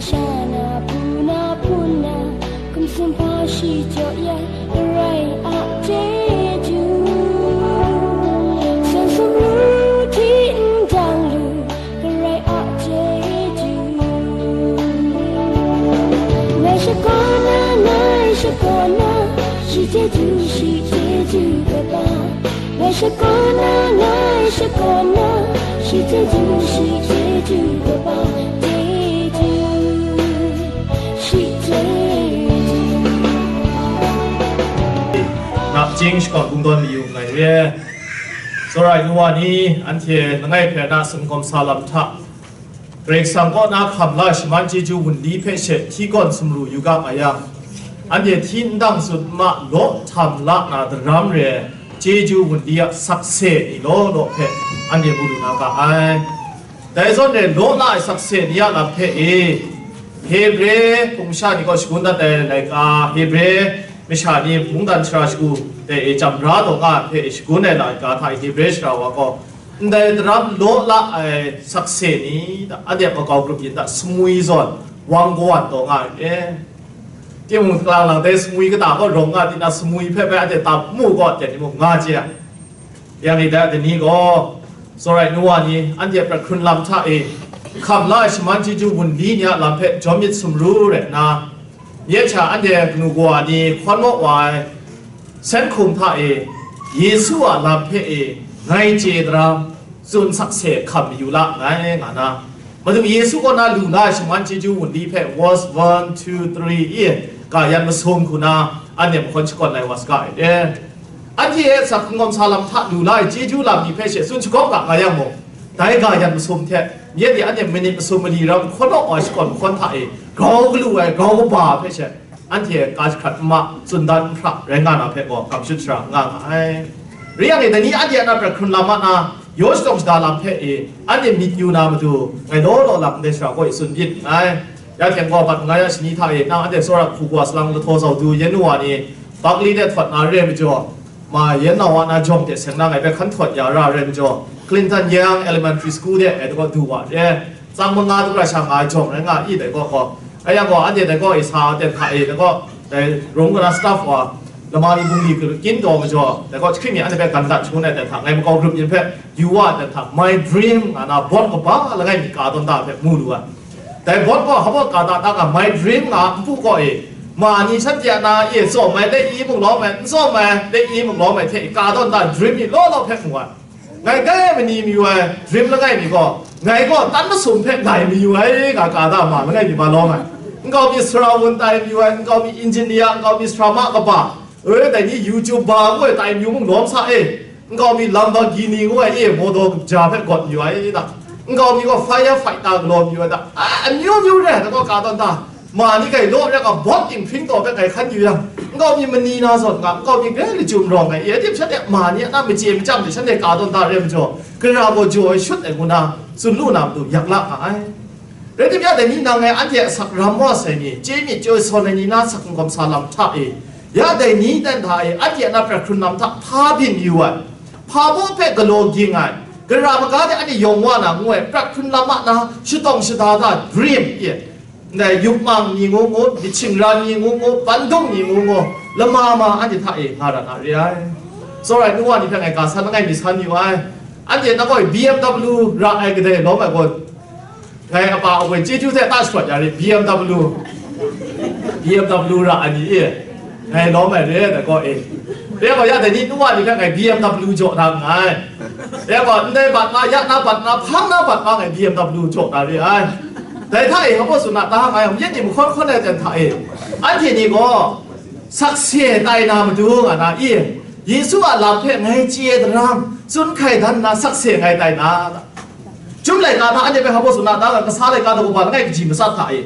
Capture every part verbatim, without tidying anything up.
Sha na hpu na hpun na, hkum sumhpa shi jaw ya, Karai a chyeju. San sumru hti ndang lu, Karai a chyeju. Ngai shakawn na, ngai shakawn na, shi chyeju, shi chyeju kaba. Ngai shakawn na, ngai shakawn na, shi chyeju, shi chyeju kaba, chyeju, shi chyeju. Nachying shakawn kungdawn mayu nngai re. Tsawra ai nu wa ni, anhte langai hpe na sumgawm sa lam hta, Karai Kasang kaw na hkam la shaman chyeju wunli hpe she hti gawn sumru yu ga nga yang, anhte hti ndang tsun ma law htam la na daram re ai chyeju wunli a sakse ni law law hpe anhte mu lu na ga ai. Dai zawn re law la ai sakse ni a lam hpe e, Hebre hpung sha ni gaw shagun dat ai laika, Hebre masha ni mungdan sara shagu de e, chyam bra taw nga ai hpe e shagun ai laika hta e, Hebre sara wa gaw, ndai daram law la ai sakse ni, anhte a makau grup yin hta sumwi zawn wang kawan taw nga ai e. Timung lang lang dai sumwi kata gaw rawng nga di na, sumwi hpe bai anhte tam mu gaw, ten ni mung nga chye ai. Yang i dai, dai ni gaw, tsawra ai nu wa ni, anhte a prat hkrun lam hta e, hkam la ai shaman chyeju wunli ni a lam hpe jawm myit sumru rai nna, nye hta anhte kanu kawa ni hkawn maw wa ai, Sen hkum hta e, Yesu a lam hpe e, ngai chye daram, tsun sakse hkam mayu la nngai, nga na, Madu Yesu kaw na lu na ai shaman chyeju wunli hpe, verse one, two, three, i, ga yan masum hku na, anhte mahkawn shakawn lai wa saga ai e. Anhte e asak hkungawm sa lam hta lu la ai chyeju lam ni hpe she tsun shakawng ga nga yang mung, dai ga yan masum hte, nye de anhte minit masum mali ram hkawn awng wa shakawn mahkawn hta e, grau galu ai, grau kaba hpe she, anhte ka jahkrat n ma, tsun dan n hpra rai nga na hpe gaw, kamshut shara nga nga ai. Rai yang e, dai ni anhte a na prat hkrun lam a na, yaw shadawng shada lam hpe e, anhte myit yu na matu, ngai law law lang ndai shara gaw e tsun byin nngai. Ya hte gaw, bat nngai a shani hta e, nang anhte tsawra hku kawa salang lahtaw zau du yen nu wa ni, Berkeley de htawt na re ai majaw, ma yen nau a na jawng de seng na ngai hpe hkan htawt ya ra ai rai majaw, Clinton Young Elementary School de ngai dai gaw du wa re. Tsang manga du ra sha nga ai jawng rai nga i dai gaw gaw. Rai yang gaw, anhte dai gaw e sa ten hta e, dai gaw, dai rung kana staff wa, lama mi bungli kyin taw majaw, dai gaw, hkring mi anhte hpe gan dat shangun ai ten hta, ngai makau grup yin hpe yu wa ten hta, My Dream nga na bawt kaba langai mi ka tawn da hpe mu lu ai. Dai bawt gaw, hpa ka da da nga, My Dream nga npu kaw e, ma ni shanhte a na e tsawm ai le i mung lawm ai, n tsawm ai le i mung lawm ai hte ka tawn da, dream mi law law hpe mu ai. Ngai kai mani mayu ai dream langai mi gaw, ngai gaw tan masum hpe ngai mayu ai, nga ka da ma langai mi ma lawm ai. Nkau mi sara wun tai mayu ai, nkau mi engineer, nkau mi sara ma kaba, e, dai ni YouTuber ngu ai tai mayu mung lawm sa e. Nkau mi Lamborghini ngu ai e, motor kaja hpe gawt mayu ai da. Nkau mi gaw fire fighter galaw mayu ai da. A, amyu myu re, dai gaw ka tawn da. Ma ni kai law rai ga, bawt dinghpring taw hpe ngai hkan yu yang, nkau mi mani na zawn nga, nkau mi grai lachyum rawng ai, e, tim shanhte ma ni a na machye machyam de shanhte ka tawn da re majaw, gara gaw jaw ai shut ai ngu na, tsun lu na matu yak la nga ai. Rai tim ya, dai ni nang ngai anhte a asak ram wa sai ni, chye myit chye sawn ai ni na asak n-, gawm sa lam hta e, ya dai ni dan hta e, anhte a na prat hkrun lam hta hpa byin yu ai, hpa baw hpe galaw ging ai, gara maga de anhte yawng wa na ngu ai, prat hkrun lam a na shatawng shada da, dream e, ndai yupmang ni ngu ngu, myit shingran ni ngu ngu, bandung ni ngu ngu, lama ma anhte hta e nga ra na re ai. Tsawra ai nu wa ni hpe ngai ga san langai mi san yu ai. Anhte na gaw B M W ra ai kadai lawm ai gaw, ngai apa awen chyeju hte ta shawt ya re, B M W. B M W ra ai ni e. Ngai lawm ai re, dai gaw e. Dai gaw ya dai ni nu wa ni hpe ngai B M W jaw na nngai. Dai gaw ndai bat na, ya na bat na, hpang na bat na ngai B M W jaw na re ai. Dai hta e, hpa tsun na ta nga yang, myit ni mahkawn hkawn ai ten hta e, anhte ni gaw sakse tai na matu nga na i, Yesu a lam hpe ngai chye daram, tsun hkai dan nna sakse ngai tai na. Chyum laika hta anhte hpe hpa tsun na ta nga, kasa laika daw kaba langai kaji matsat hta e,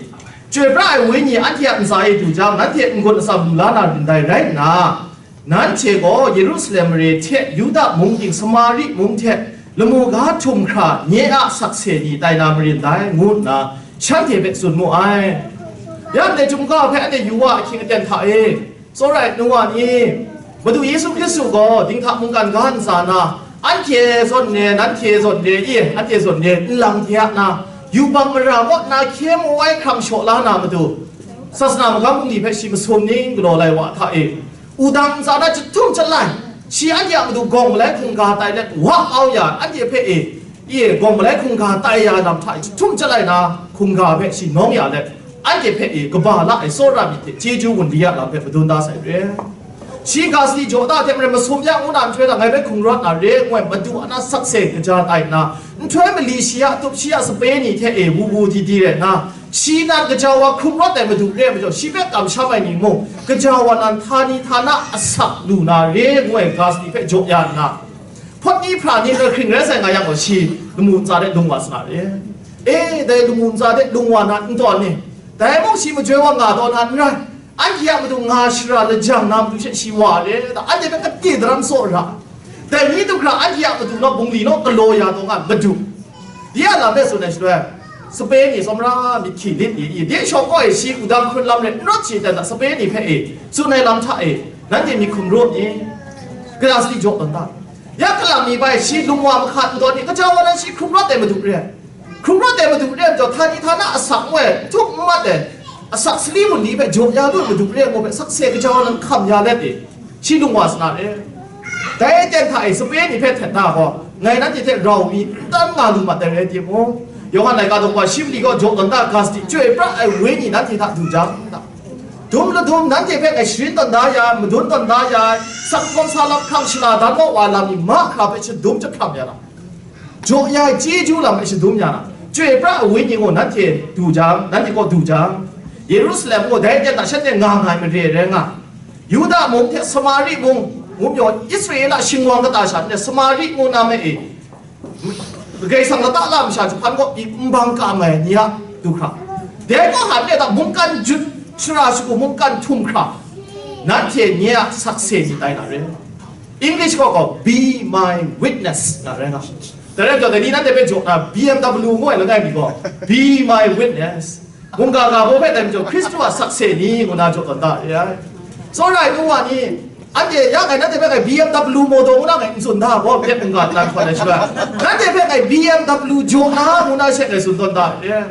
Chyoi pra ai Wenyi anhte a ntsa e du jang, nanhte n-gun atsam lu la na rin dai rai nna, nanhte gaw Yerusalem mare hte Yuda mung ting, Samari mung hte lamu ga htum hkra nye a sakse ni tai na marin dai, ngu nna shanhte hpe tsun mu ai. Ya ndai Chyum ga hpe anhte yu wa ahkying aten hta e, tsawra ai nu wa ni, Madu Yesu Hkristu gaw dinghta mungkan ga ntsa na, anhte zawn re, nanhte zawn re, i, anhte zawn re, nlang hte a na, yubak mara kaw na hkye maw ai hkrang shaw la na matu, sasana magam bungli hpe shi masum ning galaw lai wa hta e, wudang ntsa na chyahtum chyalai, shi anhte a matu gawng malai hkungga tai let wa kau ya, anhte hpe e, e gawng malai hkungga tai ya lam hta e chyahtum chyalai na hkungga hpe shi nawng ya let, anhte hpe e kaba la ai tsawra myit hte chyeju wunli a lam hpe madun da sai re. Shi ga sadi jaw da hte maren masum ya ngu na nhtoi hta ngai hpe hkrung rawt na re, ngu ai madu a na sakse kaja tai nna, nhtoi mali shi a tup shi a sape ni hte e wu wu di di rai nna, shi nan gaja wa hkrung rawt ai madu re ai majaw, shi hpe kamsham ai ni mung, gaja wa nan htani htana asak lu na re, ngu ai ga sadi hpe jaw ya nna, hpawt ni hpra ni lahkring rai sai nga yang gaw, shi lamu ntsa de lung wa sa na re. E, dai lamu ntsa de lung wa na n tawn ni, dai mung shi majoi wa nga taw na n rai. Anhte a matu nga shara lajang na matu she shi wa re, da, anhte hpe kade daram tsaw ra. Dai ni du hkra anhte a matu naw bungli naw galaw ya taw nga madu. Di a lam hpe tsun ai shaloi, sape ni tsawmra myit hkyi lit ni, i, de shawng kaw e shi wudang hkrun lam rai n rawt shi dan da, sape ni hpe e tsun ai lam hta e, nanhte myit hkum rawt ni? Kaya sadi jaw tawn ta? Ya kalang ni bai shi lung wa mahka n tawn ni? Gaja wa nan shi hkrung rawt ai madu re. Hkrung rawt ai madu re ai majaw, htani htana asak ngu ai, n htuk n mat ai, asak sali wunli hpe jaw ya lu ai madu re ai ngu hpe sakse gaja wa nan hkam ya let e, shi lung wa sa na re. Dai aten hta e sape ni hpe htet na gaw, ngai nanhte hte rau mi n tan nga lu mat ai rai timung, Yawhan laika daw wa shi mali gaw jaw tawn da ga sadi, chyoi pra ai wenyi nanhte hta du jang, dum ladum nanhte hpe ngai sharin tawn da ya ai, madun tawn da ya ai, sakawm sa lam hkrang shala dan maw wa lam ni mahkra hpe shadum jahprang ya na, jaw ya ai chyeju lam hpe shadum ya na, chyoi pra ai wenyi gaw nanhte du jang, nanhte kaw du jang, Yerusalem gaw dai aten hta shanhte nga nga ai mare rai nga, Yuda mung hte Samari mung, ngu pyaw Israela shingwang kata sha hte Samari ngu na ma e, Karai Kasang lata la masha jahpan kaw pyi n bang kam ai ni a du hkra, dai kaw hta n re ta mungkan jut shara shagu mungkan htum hkra, nanhte nye a sakse myit tai na re. English kaw gaw, "Be my witness," nga rai nga. Dai rai jaw, dai ni nanhte hpe jaw na, B M W ngu ai langai mi gaw, "Be my witness." Mungga ga baw hpe dai majaw, Hkristu a sakse ni ngu na jaw tawn da re ai. Tsawra ai nu wa ni, anhte ya ngai nanhte hpe ngai B M W model ngu na ngai n tsun da gaw, myit mungga nnan hkawn ai shaloi, nanhte hpe ngai B M W jaw na ngu na she ngai tsun tawn da re ai.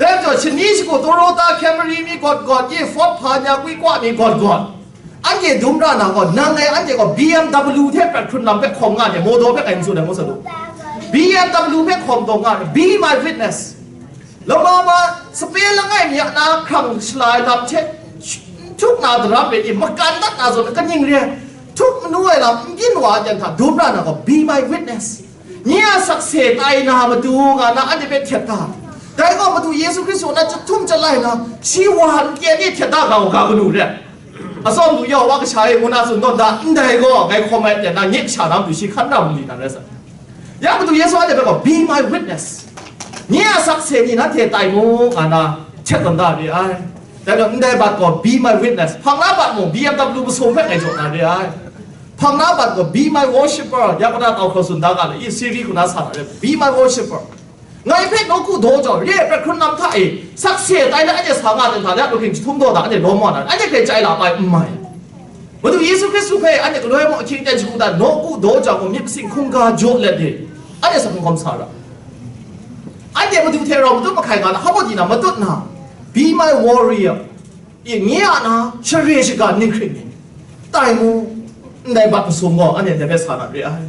Dai majaw, shani shagu Toyota Camry mi gawt gawt, ye Ford hpa nya kwi kwa mi gawt gawt, anhte dum ra na gaw, nang ngai anhte gaw B M W hte prat hkrun lam hpe hkawm nga ai, model hpe ngai n tsun ai ngu sa du. B M W hpe hkawm taw nga ai, be my witness. Lama ma sape langai mi a na hkrang shala ai lam hte n htuk na daram rai i, makan dat na zawn kaning re ai, htuk manu ai lam n byin wa ai jan hta dum ra na gaw, be my witness. Nye a sakse tai na matu nga na anhte hpe htet ga. Dai gaw Madu Yesu Hkristu na chyahtum chyalai na, shi wa n kyen e htet da ga u ga kanu re ai. Atsawm du yau wa kasha e ngu na tsun tawn da, ndai gaw ngai hkawm ai ten na, nye kasha na matu shi hkan ra mu li nan rai sa. Ya Madu Yesu anhte hpe gaw, "Be my witness." Nye a sakse ni nanhte tai mu nga na htet tawn da re ai. Dai gaw, ndai bat gaw, "Be my witness." Hpang na bat mung, B M W masum hpe ngai jaw na re ai. Hpang na bat gaw, "Be my worshipper." Ya kaw na tau hkau tsun da ga le, i Siri hku na sa na re, "Be my worshipper." Ngai hpe nawku daw jau, re ai prat hkrun lam hta e, sakse tai na anhte sa nga ten hta, ya, lu hking jahtum daw da, anhte lawm wa na, anhte hpe chye la ai n mai. Madu Yesu Hkristu hpe anhte galoi mung ahkying ten shagu dan, nawku daw jau gaw, myit masin hkungga jaw let de, anhte sa hkungga sa ra. Anhte Madu hte rau matut mahkai nga na, hpa di na matut na, "Be my warrior." I, nye a na share shaga ninghkring ni, tai mu, ndai bat masum gaw anhte dai hpe sa na re ai.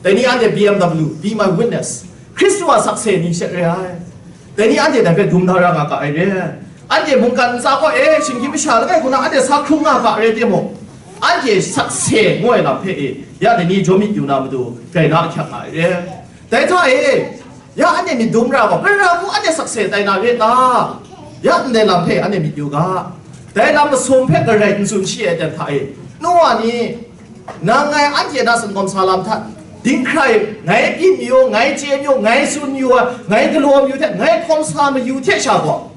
Dai ni anhte B M W, be my witness, Hkristu a sakse ni she re ai. Dai ni anhte dai hpe dum da ra nga ga ai re. Anhte mungkan ntsa kaw e, shinggyim masha langai hku na anhte sa hkrung nga ga re timung, anhte sakse ngu ai lam hpe e, ya dai ni jaw myit yu na matu, grai na ahkyak nga ai re. Dai hta e, ya anhte myit dum ra gaw, Karai Kasang mung anhte sakse tai na re ta? Ya ndai lam hpe anhte myit yu ga. Dai lam masum hpe garai n tsun shi ai ten hta e, nu wa ni, nang ngai anhte na singkawm sa lam hta, dinghkrai, ngai byin yu, ngai chye yu, ngai tsun yu ai, ngai galaw yu hte, ngai hkawm sa mayu hte sha gaw,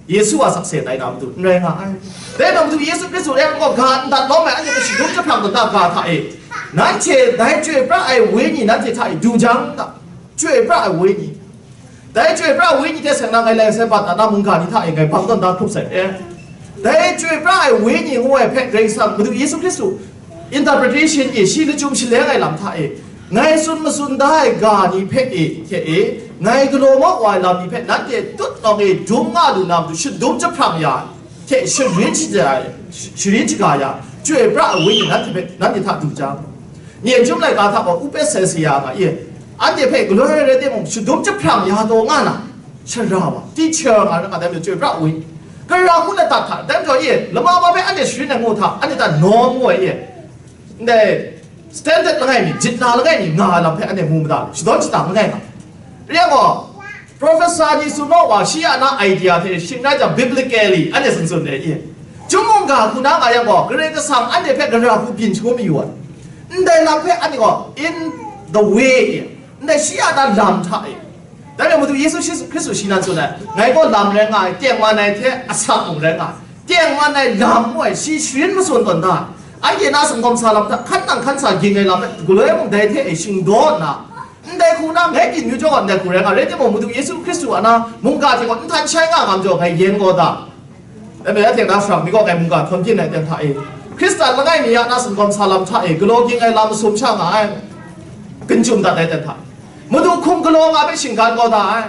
Yesu a sakse tai na matu n rai nga ai. Dai gaw Madu Yesu Hkristu e gaw ga n dat lawm ai, anhte hpe shadum jahprang tawn da ga hta e, nanhte dai Chyoi pra ai Wenyi nanhte hta e du jang ga, Chyoi pra ai Wenyi. Dai Chyoi pra ai Wenyi hte seng na ngai lai sai bat na na mungga ni hta e ngai bang tawn da hkrup sai e. Dai Chyoi pra ai Wenyi ngu ai hpe Karai Kasang Madu Yesu Hkristu interpretation e shi lachyum shaleng ai lam hta e, ngai tsun matsun da ai ga ni hpe e, hte e, Ngai galaw mawk wa ai lam ni hpe nanhte tutnawng e dum nga lu na matu, shadum jahprang ya hte sharin shaja, sharin shaga ya, chyoi pra ai wenyi nanhte hpe, nanhte hta du jang, Myen Chyum laika hta gaw Upe Sesaya nga e, anhte hpe galoi rai timung, shadum jahprang ya taw nga na, sara wa, teacher nga rai nga, dai majaw chyoi pra ai wenyi, gara hku ladat hta, dai majaw e, lama ma hpe anhte sharin ai ngu hta, anhte hta norm ngu ai e, ndai standard langai mi, jit na langai mi nga ai lam hpe anhte mu mada, shadawn shada langai nga. Rai yang gaw, professor ni tsun naw wa, shi a na idea hte shing rai jang, biblically anhte tsun tsun ai e. Chyum mungga hku na nga yang gaw, Karai Kasang anhte hpe gara hku byin shangun mayu ai. Ndai lam hpe anhte gaw, in the way e, ndai shi a na lam hta e. Dai majaw Madu Yesu Hkristu shi nan tsun ai, ngai gaw lam rai nga ai, tengman ai hte asak mung rai nga ai, tengman ai lam ngu ai, shi sharin matsun tawn da ai. Anhte na sanggawm sa lam hta, hkan nang hkan sa ging ai lam hpe, galoi mung dai hte e shingdaw nna, ndai hku na, ngai byin yu jaw gaw ndai hku rai nga, rai timung, Madu Yesu Hkristu a na mungga hte gaw n htan shai nga nga majaw, ngai yen gaw da. Dai majaw, ya teng na shara mi gaw ngai mungga htawn byin ai ten hta e, Hkristan langai mi a na sanggawm sa lam hta e, galaw ging ai lam masum sha nga ai, gun chyum dat ai ten hta e, Madu hkum galaw nga hpe shinggan kau da ai.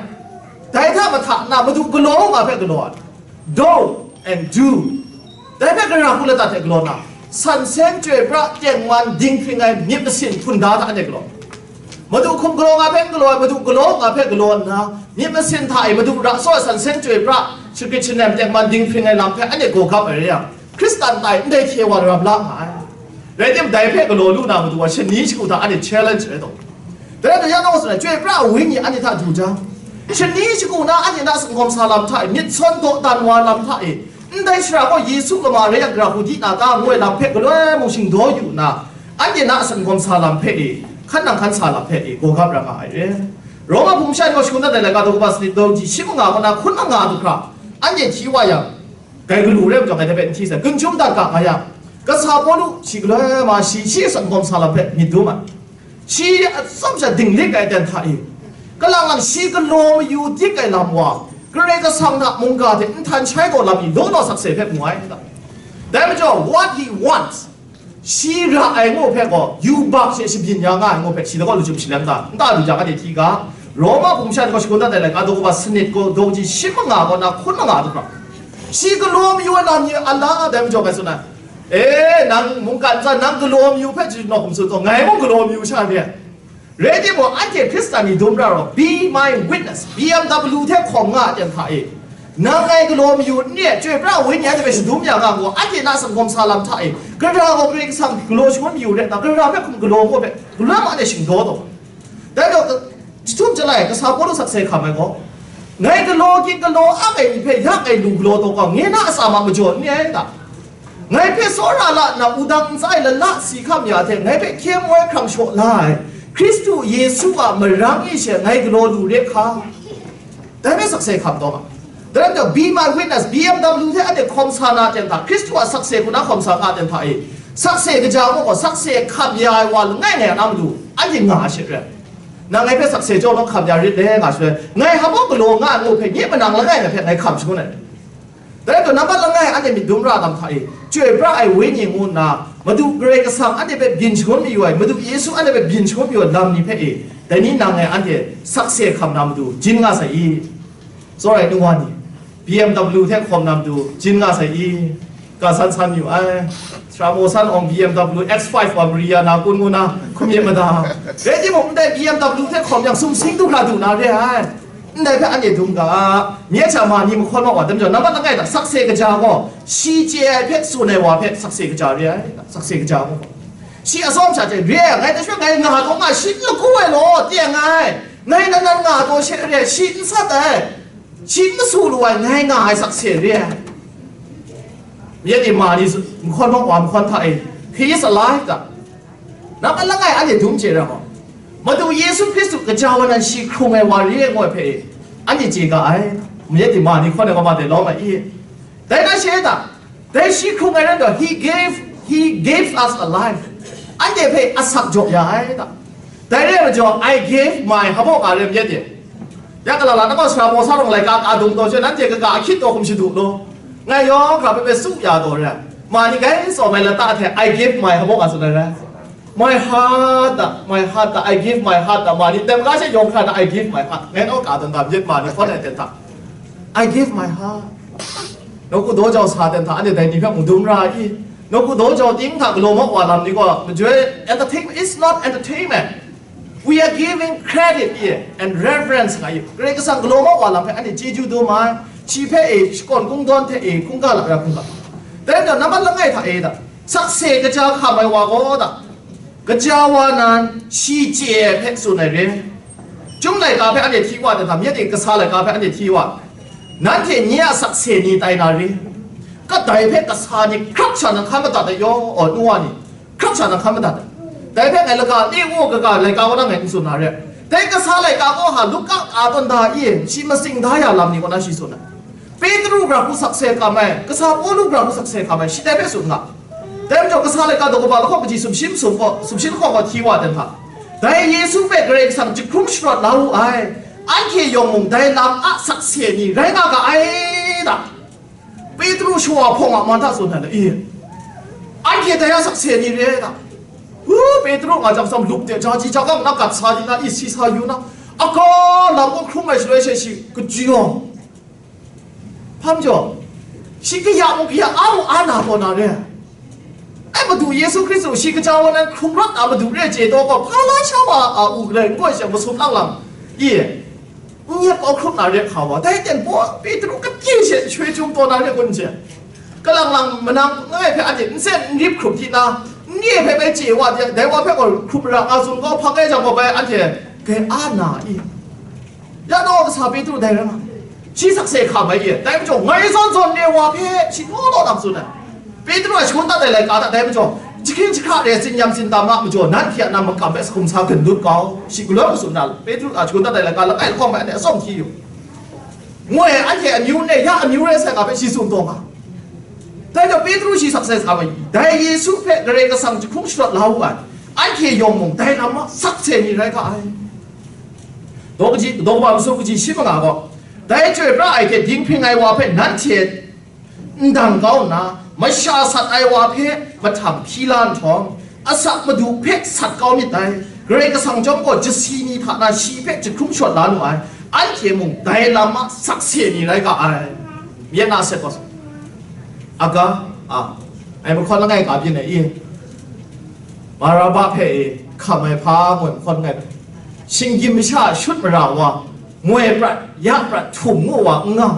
Dai hta mahta nna, Madu galaw nga hpe galaw ai. Don't and do. Dai hpe gara hku ladat hte galaw na, san seng chyoi pra, tengman dinghpring ai myit masin hpun da hta anhte galaw. Madu hkum galaw nga hpe n galaw ai, Madu galaw nga hpe galaw nna, myit masin hta e Madu ra tsaw ai san seng chyoi pra, shagrit shanem, tengman dinghpring ai lam hpe anhte gaw gap ai rai yang, Hkristan tai ndai hkye wa ram la nga ai. Rai tim, dai hpe galaw lu na matu wa, shani shagu hta anhte challenge rai taw. Dai rai yang, anhte tsun ai, chyoi pra ai wenyi anhte hta du jang, shani shagu na anhte na sanggawm sa lam hta e, myit sawn dawdan wa lam hta e, ndai shara gaw Yesu lama rai yang, gara hku di na ta ngu ai lam hpe galoi mung shingdaw yu nna, anhte na sanggawm sa lam hpe e, hkan nang hkan sa lam hpe e, gawgap ra nga ai re. Roma hpung sha ni gaw shagun dat ai laika daw kaba sanit, daw kaji shi manga kaw na hkun anga du hkra, anhte hti wa yang, dai galu rai majaw, ngai hte hpe n hti sai, gun chyum dat ga nga yang, kasa Pawlu shi galoi ma, shi, shi a sanggawm sa lam hpe myit dum ai. Shi a tsawm sha dinglik ai ten hta e, kalang lang shi galaw mayu dik ai lam wa, Karai Kasang hta mungga hte n htan shai gaw lam ni law law sakse hpe mu ai n ta? Dai majaw, what he wants, shi ra ai ngu hpe gaw, yubak she shabyin ya nga ai ngu hpe, shi lagaw lachyum shalem ta, nta lu jang, anhte hti ga, Roma hpung sha ni gaw shagun dat ai laika daw kaba sanit gaw, daw kaji shi manga kaw na hkun anga du hkra, shi galaw mayu ai lam ni a la, dai majaw ngai tsun ai, e, nang mungkan ntsa, nang galaw mayu hpe chyu nawk hkum tsun taw, ngai mung galaw mayu sha re ai. Rai timung, anhte Hkristan ni dum ra raw, be my witness, B M W hte hkawm nga a ten hta e, nang ngai galaw mayu n re ai, chyoi pra ai wenyi anhte hpe shadum ya nga gaw, anhte na sanggawm sa lam hta e, gara gaw Karai Kasang galaw shangun mayu re nna, gara hpe hkum galaw ngu hpe, galoi ma de shingdaw taw. Dai gaw, jahtum jalai, kasa Pawlu sakse hkam ai gaw, ngai galaw ging galaw ang ai ni hpe ya ngai lu galaw taw gaw, ngai na a tsa ma majaw n re ai ta? Ngai hpe tsawra la nna wudang ntsa e lala si hkam ya hte, ngai hpe hkye moi hkrang shaw la ai Hkristu Yesu a marang e she ngai galaw lu re hka. Dai hpe sakse hkam taw nga. Dai rai nna, be my witness, B M W hte anhte hkawm sa na ten hta, Hkristu a sakse hku na hkawm sa nga ten hta e, sakse kaja mung gaw, sakse hkam ya ai wa langai ngai a na matu, anhte nga a she rai. Nang ngai hpe sakse jaw law hkam ya rit le nga shaloi, ngai hpa galaw nga ai ngu hpe, nye manang langai ngai hpe ngai hkam shangun ai. Dai gaw, nambat langai anhte myit dum ra lam hta e, chyoi pra ai wenyi ngu nna, Madu Karai Kasang anhte hpe byin shangun mayu ai, Madu Yesu anhte hpe byin shangun mayu ai lam ni hpe e, dai ni nang ngai anhte sakse hkam na matu, jin nga sai i? Tsawra ai nu wa ni, B M W hte hkawm na matu, jin nga sai i? Ka san san mayu ai. Sara maw san awng B M W X five wa Maria na kun ngu na, hkum myit mada. Rai timung, ndai B M W hte hkawm yang, sumsing du hkra du na re ai. Ndai hpe anhte dum ga, nye hta ma ni mahkawn ma wa, dai majaw, nambat langai hta sakse kaja gaw, shi chye ai hpe tsun ai wa hpe sakse kaja re ai, sakse kaja gaw. Shi atsawm sha hte re ai, ngai dai sha ngai nga taw nga, shi n lagu ai law, teng ai, ngai nan nan nga taw she re ai, shi n sat ai, shi n masu lu ai, ngai nga ai sakse re ai. Myit e ma ni mahkawn ma wa mahkawn hta e, He is alive ta? Nambat langai anhte dum chye ra gaw, Madu Yesu Hkristu kaja wa nan shi hkrung ai wa re ai ngu ai hpe e, anhte chye ga ai. Myit e ma ni hkawn ai kaba de lawm ai i? Dai na she da, dai shi hkrung ai rai gaw, he gave, he gave us a life. Anhte hpe asak jaw ya ai da. Dai re ai majaw, I gave my habo ka re myit e. Ya kalala, na gaw sara maw sa rawng laika ka dung taw she, nanhte kaga ahkyit taw hkum shadu law. Ngai yawng hkra hpe hpe su ya taw re ai. Ma ni gai tsawm ai lata hte, I gave my habo ka tsun ai rai. My heart, a, my heart, a, I give my heart, a, ma ni, tem ga she yawng hkra na, I give my heart. Ngai naw ka dan da, myit ma ni, hkawn ai ten hta. I give my heart. Nawku daw jau sa ten hta, anhte dai ni hpe mung dum ra i. Nawku daw jau ting hta galaw mak wa lam ni gaw, majoi entertainment, it's not entertainment. We are giving credit here and reverence nga i. Karai Kasang galaw mak wa lam hpe anhte chyeju dum ai. Shi hpe e, shakawn kungdawn hte e, hkungga la ra hkungga. Dai majaw, nambat langai hta e da. Sakse kaja hkam ai wa gaw da, kaja wa nan shi chye ai hpe tsun ai re. Chyum laika hpe anhte hti wa, dai hta myit e kasa laika hpe anhte hti wa, nanhte nye a sakse ni tai na re. Kadai hpe kasa ni hkrak sha na hkan madat ai yaw, aw, nu wa ni, hkrak sha na hkan madat ai. Dai hpe ngai laga le ngu kaga laika kaw na ngai n tsun na re. Dai kasa laika kaw ha Luka ka tawn da i, shi matsing da ya lam ni kaw na shi tsun ai. Petru gara hku sakse hkam ai, kasa Pawlu gara hku sakse hkam ai, shi dai hpe tsun nga. Dai majaw, kasa laika daw kaba lahkawng kaji sumshi masum gaw, sumshi lahkawng gaw hti wa dan hta, dai Yesu hpe Karai Kasang jahkrung sharawt la wu ai, anhte yawng mung dai lam a sakse ni rai nga ga ai da. Petru shawa hpawng a man hta tsun ai la i? Anhte dai a sakse ni re ai da. Hu, Petru nga jang sam lup de, jaji jagang na gat sa di na, i si sa yu na, a ga lam kaw hkrum ai shaloi she shi kajawng. Hpa majaw, shi kaya mung kaya a mung a na taw na re. Ai Madu Yesu Hkristu shi kaja wa nan hkrung rawt a Madu re chye taw gaw, hpa la sha wa a u galai n gaw she masum lang lang, i, n yep kau hkrup na re hka wa, dai ten baw Petru kade she shui chyum taw na re kun she. Kalang lang manang langai hpe anhte n sen n rip hkrup di na, n re hpe bai chye wa de, dai wa hpe gaw hkrup ra nga tsun kau hpa kai jang gaw bai anhte gai a na i? Ya taw kasa Petru dai rai nga, shi sakse hkam ai e, dai majaw ngai zawn zawn re wa hpe shi law law na tsun ai. Petru a shangun dat ai laika hta dai majaw, jahkring jahkra re, tsin-yam tsintam a majaw, nanhte a na makam hpe sa hkum sa gun lut kau, shi galoi masum na Petru a shangun dat ai laika langai lahkawng hpe anhte atsawm hti yu. Moi anhte amyu n re, ya amyu rai sai nga hpe shi tsun taw nga. Dai majaw Petru shi sakse hkam ai, dai Yesu hpe Karai Kasang jahkrung sharawt la wu ai, anhte yawng mung dai lam a sakse ni rai ga ai. Daw kaji, daw kaba masum kaji shi manga gaw, dai chyoi pra ai hte dinghpring ai wa hpe nanhte n dang kau nna, masha sat ai wa hpe mahtang hpyi la nhtawm, asak Madu hpe sat kau myit dai. Karai Kasang chyawm gaw jasi ni hta na shi hpe jahkrung shawt la nu ai, anhte mung dai lam a sakse ni rai ga ai. Myit na set gaw, aga, a, ai mahkawn langai ka byin ai i? Baraba hpe e, hkam ai hpa ngun hkawn ngai, shinggyim masha shut mara wa, moi prat, ya prat htum ngu wa n nga,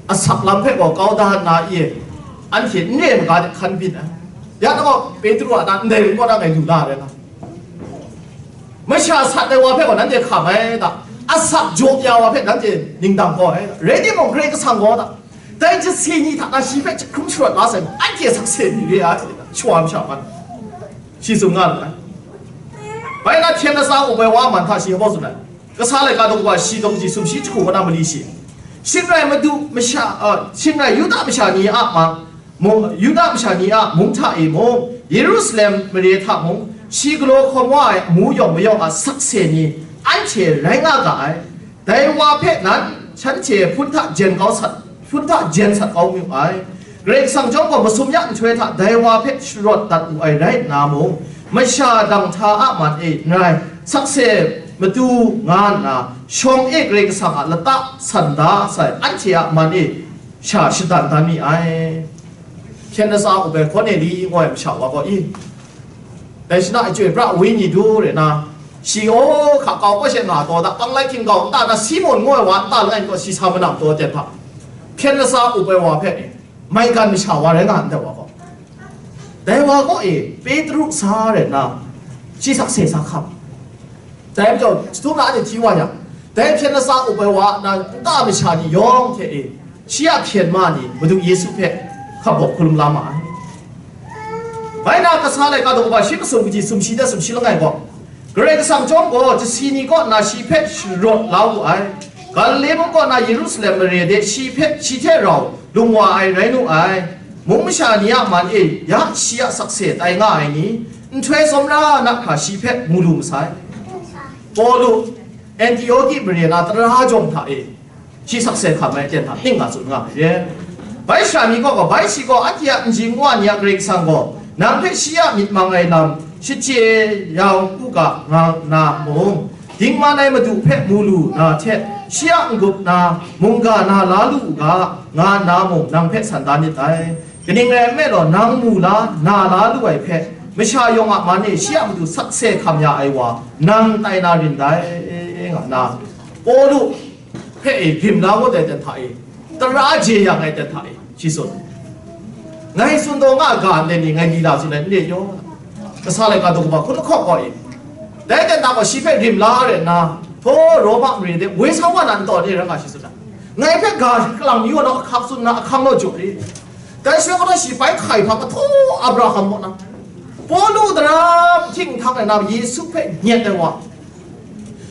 asak lam hpe gaw kau da nna e, anhte n re maga de hkan byin ai. Ya gaw, Petru a na ndai ring kaw na ngai lu la ai rai nga. Masha sat ai wa hpe gaw nanhte hkam ai da, asak jaw ya wa hpe nanhte ningdang kau ai da, rai timung, Karai Kasang gaw da, dai jasi ni hta na shi hpe jahkrung sharawt la sai, anhte sakse ni re ai, shawa masha man, shi tsun nga lu ai. Bai na hpyen latsa up ai wa man hta shi hpaw tsun ai. Kasa laika daw kaba shi daw kaji sumshi jahku kaw na mali shi, shing rai Madu masha, a, shing rai Yuda masha ni a ma, mung, Yuda masha ni a mung hta e mung, Yerusalem mare hta mung, shi galaw hkawm wa ai amu yawng mayawng a sakse ni anhte rai nga ga ai. Dai wa hpe nan shanhte hpun hta jen kau sat, hpun hta jen sat kau mu ai. Karai Kasang chyawm gaw masum ya nhtoi hta dai wa hpe sharawt dat wu ai rai nna mung, masha dang hta a man e n rai, sakse matu nga nna, shawng e Karai Kasang a lata san da sai anhte a man e sha shadan dan mi ai. Hpyen latsa up ai Korneli ngu ai masha wa gaw i, dai shana e chyoi pra ai wenyi du re na, shi, aw, hka kau kaw she nga taw da, panglai hkying kau nta na, Simon ngu ai wa nta langai kaw shi sa manam taw ten hta, hpyen latsa up ai wa hpe, maigan masha wa rai nga ndai wa gaw, dai wa kaw e Petru sa re nna, shi sakse sa hkam. Dai majaw, jahtum na anhte hti wa yang, dai hpyen latsa up ai wa a nta masha ni yawng hte e, shi a hpyen ma ni Madu Yesu hpe hkap bawk hkalum la ma ai. Bai na, Kasa laika daw kaba shi masum kaji sumshi de sumshi langai gaw, Karai Kasang chyawm gaw jasi ni kaw nna shi hpe sharawt la wu ai. Galile mung kaw na Yerusalem mare de shi hpe, shi hte rau lung wa ai rai nu ai. Mung masha ni a man e ya shi a sakse tai nga ai ni, nhtoi tsawmra na hkra shi hpe mu lu masai. Pawlu, Antioki mare na tara jawng hta e, shi sakse hkam ai ten hta ning nga tsun nga ai re. Bai sara mi kaw gaw, bai shi gaw, anhte a nji nwa ni a Karai Kasang gaw, nang hpe shi a myit mang ai lam, Shachye ya u ga, nga nna mung, dingman ai Madu hpe mu lu na hte, shi a n-gup na mungga na la lu u ga, nga nna mung, nang hpe san da myit dai. Kaning rai nme law, nang mu la, na la lu ai hpe, masha yawng a man e shi a matu sakse hkam ya ai wa, nang tai na rin dai, nga nna, Pawlu hpe e, grim la ngut ai ten hta e, tara je yang ai ten hta e, shi tsun. Ngai tsun taw nga ga nde ni, ngai lila tsun ai n re yaw. Kasa laika daw kaba hkun lahkawng gaw e. Dai ten hta gaw shi hpe rim la re nna, htaw Roma mare de woi sa wa na n taw ni rai nga shi tsun ai. Ngai hpe ga kalang yu wa na ahkang tsun na ahkang law jaw re. Dai shaloi gaw shi bai hkai hpa kahtaw Abraham kaw na, Pawlu daram hting htang ai na Yesu hpe nyet ai wa,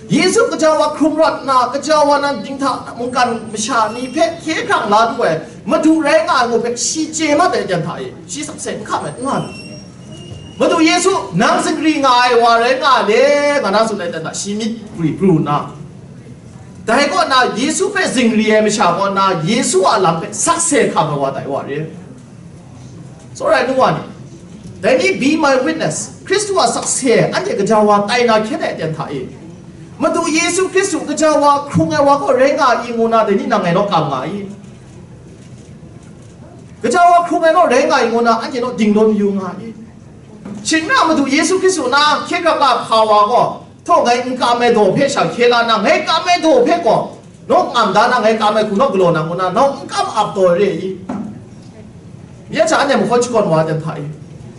Yesu kaja wa hkrung rawt nna, kaja wa nan dinghta mungkan masha ni hpe hkye hkrang la lu ai Madu rai nga ai ngu hpe shi chye mat ai jan hta e, shi sakse n hkam ai, n nga lu. Madu Yesu, nang zingri nga ai wa rai nga le, nga na tsun ai jan hta, shi myit gri pru nna, dai kaw na Yesu hpe zingri ai masha kaw na Yesu a lam hpe sakse hkam ai wa tai wa re. Tsawra ai nu wa ni, dai ni be my witness, Hkristu a sakse anhte gaja wa tai na hkyen ai aten hta e, Madu Yesu Hkristu gaja wa hkrung ai wa kaw rai nga i ngu na, dai ni nang ngai naw kam nga i? Gaja wa hkrung ai naw rai nga i ngu na, anhte naw dingdaw mayu nga i? Shing na Madu Yesu Hkristu na hkye grap la hpa wa gaw, htaw ngai n kam ai daw hpe sha hkye la na, ngai kam ai daw hpe gaw, naw ngam da na, ngai kam ai hku naw galaw na ngu na, nau n kam ap taw re i? Ya hta anhte mahkawn shakawn wa ai ten hta e,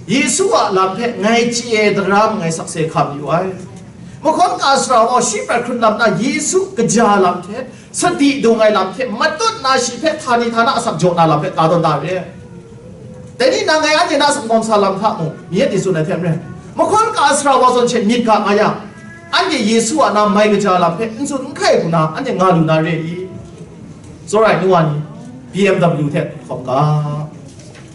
Yesu a lam hpe ngai chye ai daram ngai sakse hkam yu ai. Mahkawn ka sara wa shi prat hkrun lam na Yesu kaja lam hte, sadi dung ai lam hte matut na shi hpe htani htana asak jaw na lam hpe ka tawn da re. Dai ni nang ngai anhte na singkawm sa lam hta mung, mi e di tsun ai hte maren, mahkawn ka sara wa zawn she myit ga nga yang, anhte Yesu a na mai kaja lam hpe n tsun n hkai hku na anhte nga lu na re i? Tsawra ai nu wa ni, B M W hte hkawm ga.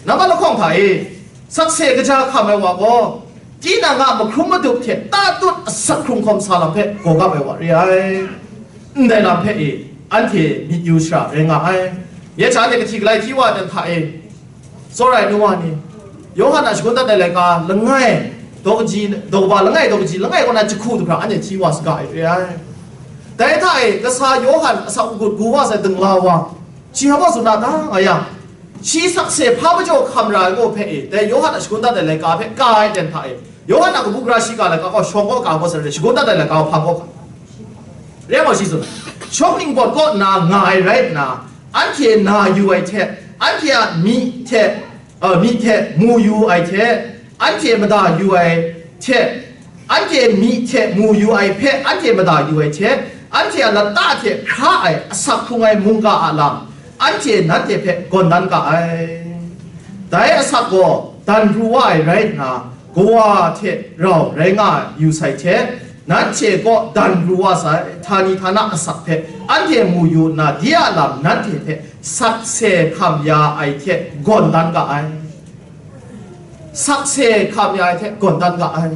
Nambat lahkawng hta e, sakse kaja hkam ai wa gaw, tinang a mahkrum madup hte tatut asak hkrung hkawm sa lam hpe gaw gap ai wa re ai. Ndai lam hpe e, anhte myit yu shara rai nga ai. Ya hta anhte kahti galai hti wa ai ten hta e, tsawra ai nu wa ni, Yawhan a shagun dat ai laika langai, daw kaji, daw kaba langai, daw kaji langai kaw na jahku du hkra anhte hti wa saga ai re ai. Dai hta e, kasa Yawhan asak agut gu wa sai dingla wa, shi hpa tsun na ta nga yang, shi sakse hpa majaw hkam ra ai gaw hpe e, dai Yawhan a shagun dat ai laika hpe ka ai ten hta e, Yawhan a kabu gara shiga laika gaw shawng kaw ka gaw sa re, shagun dat ai laika gaw hpang kaw ka. Re gaw shi tsun, shawng ningpawt kaw nna nga ai rai nna, anhte na yu ai hte, anhte a myi hte, a, myi hte mu yu ai hte, anhte mada yu ai hte, anhte myi hte mu yu ai hpe anhte mada yu ai hte, anhte a lata hte hkra ai asak hkrung ai mungga a lam, anhte nanhte hpe gawn dan ga ai. Dai asak gaw dan pru wa ai rai nna, kawa hte rau rai nga yu sai hte, nanhte kaw dan pru wa sai, htani htana asak hpe anhte mu yu nna, de a lam nanhte hpe sakse hkam ya ai hte gawn dan ga ai. Sakse hkam ya ai hte gawn dan ga ai.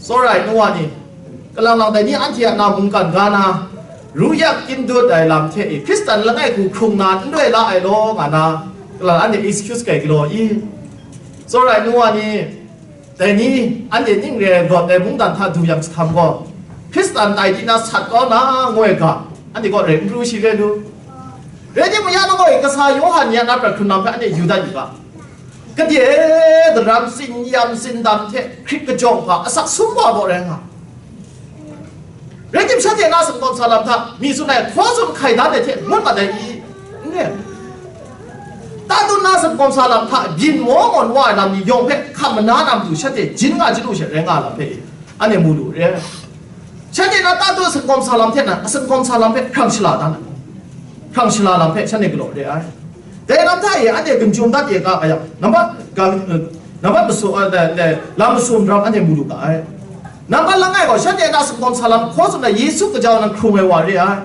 Tsawra ai nu wa ni, kalang lang dai ni anhte a na mungkan ga na, ru yak kyin dut ai lam hte e, Hkristan langai hku hkrung na n rai la ai law nga na, kalang anhte excuse kai galaw i? Tsawra ai nu wa ni, dai ni anhte ning re ai rawt ai mungdan hta du yang jahtam gaw, Hkristan tai di na sat kau na ngoi ga, anhte gaw rai n pru shi re lu. Rai timung, ya na gaw, kasa Yawhan ni a na prat hkrun lam hpe anhte yu dat yu ga. Gade daram tsin-yam tsindam hte hkrit kajawng hpa asak sum wa gaw rai nga. Rai tim, shanhte na singkawm sa lam hta mi tsun ai hkaw tsun hkai dan ai hte ngut mat ai i? N re. Tatut na singkawm sa lam hta byin maw ngawn wa ai lam ni yawng hpe hkam mana na matu shanhte jin nga jin lu she rai nga lam hpe i? Anhte mu lu re. Shanhte na tatut singkawm sa lam hte nan, a singkawm sa lam hpe hkrang shala dan ai. Hkrang shala lam hpe shanhte galaw re ai. Dai lam hta e anhte gun chyum dat ye ga, a yang, nambat ga, eh, nambat masum, eh, eh, eh, lam masum ram anhte mu lu ga ai. Nambat langai gaw, shanhte na singkawm sa lam hkaw tsun ai Yesu kaja nang hkrung ai wa re ai.